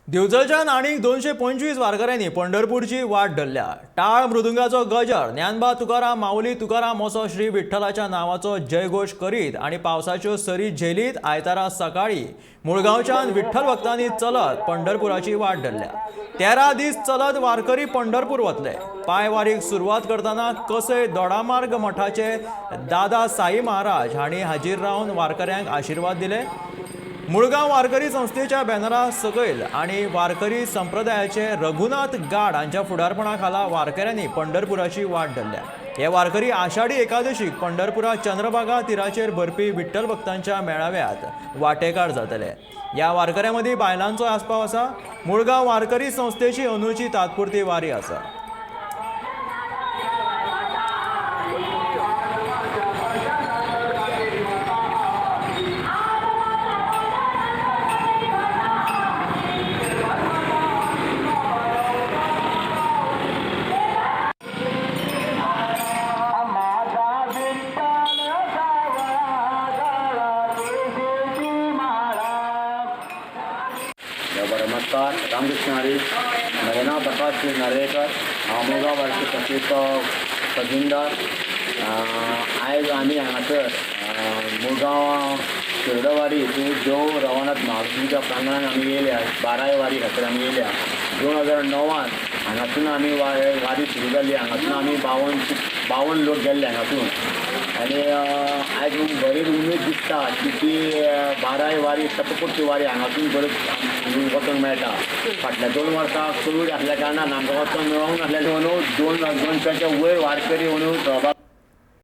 दिवचलच्यान आनीक 225 वारकऱ्यांनी पंढरपूरची वाट धरल्या. टाळ मृदुंगाचो गजर, ज्ञानबा तुकाराम, माऊली तुकाराम असो श्री विठ्ठलाच्या नावाचो जयघोश करीत आनी पावसाच्यो सरी झेलीत आयतारा सकाळी मुळगांवच्यान विठ्ठल भक्तांनी चलत पंढरपुराची वाट धरल्या. 13 दीस चलत वारकरी पंढरपूर वतले. पांयवारीक सुरवात करतना कसय दोडामार्ग मठाचे दादा साई महाराज हांणी हाजीर रावन वारकऱ्यांक आशिर्वाद दिले. मुळगांव वारकरी संस्थेच्या बॅनरा सकयल आनी वारकरी संप्रदायाचे रघुनाथ गाड हांच्या फुडारपणा खाला वारकऱ्यांनी पंढरपुराची वाट धरल्या. हे वारकरी आषाढी एकादशीक पंढरपुरा चंद्रभागा तिराचेर भरपी विठ्ठल भक्तांच्या मेळाव्यात वांटेकार जातले. ह्या वारकऱ्यां मदीं बायलांचो आस्पाव आसा. मुळगांव वारकरी संस्थेची अंदूची तात्पुरती वारी आसा. माझा विठ्ठल सावळा गळा तुळशीची माळा. बरं, नमस्कार. रामकृष्ण हरी. म्हजें नांव प्रकाश नार्वेकर. हांव मुळगांव वारकी संस्थेचो खजिनदार. आयज आमी हांगासर मुळगांव शिरडवारी हितून देव रवनाथ महाविष्णूच्या प्रांगणान आमी येयल्या. बाराय वारी खातीर आमी येयल्या. 2009 हांगासून आमी वारी सुरू जाली. हांगासून आमी 52 लोक गेल्ले हांगासून आनी आयज बरीच उमेद दिसता की ती बाराय वारी सतपुरती वारी हांगासून बरी वचोंक मेळटा. फाटल्या 2 वर्सां कोवीड आसल्या कारणान आमकां वचोंक मेळोंक नासलें म्हणून 200च्या वयर वारकरी म्हणून सहभाग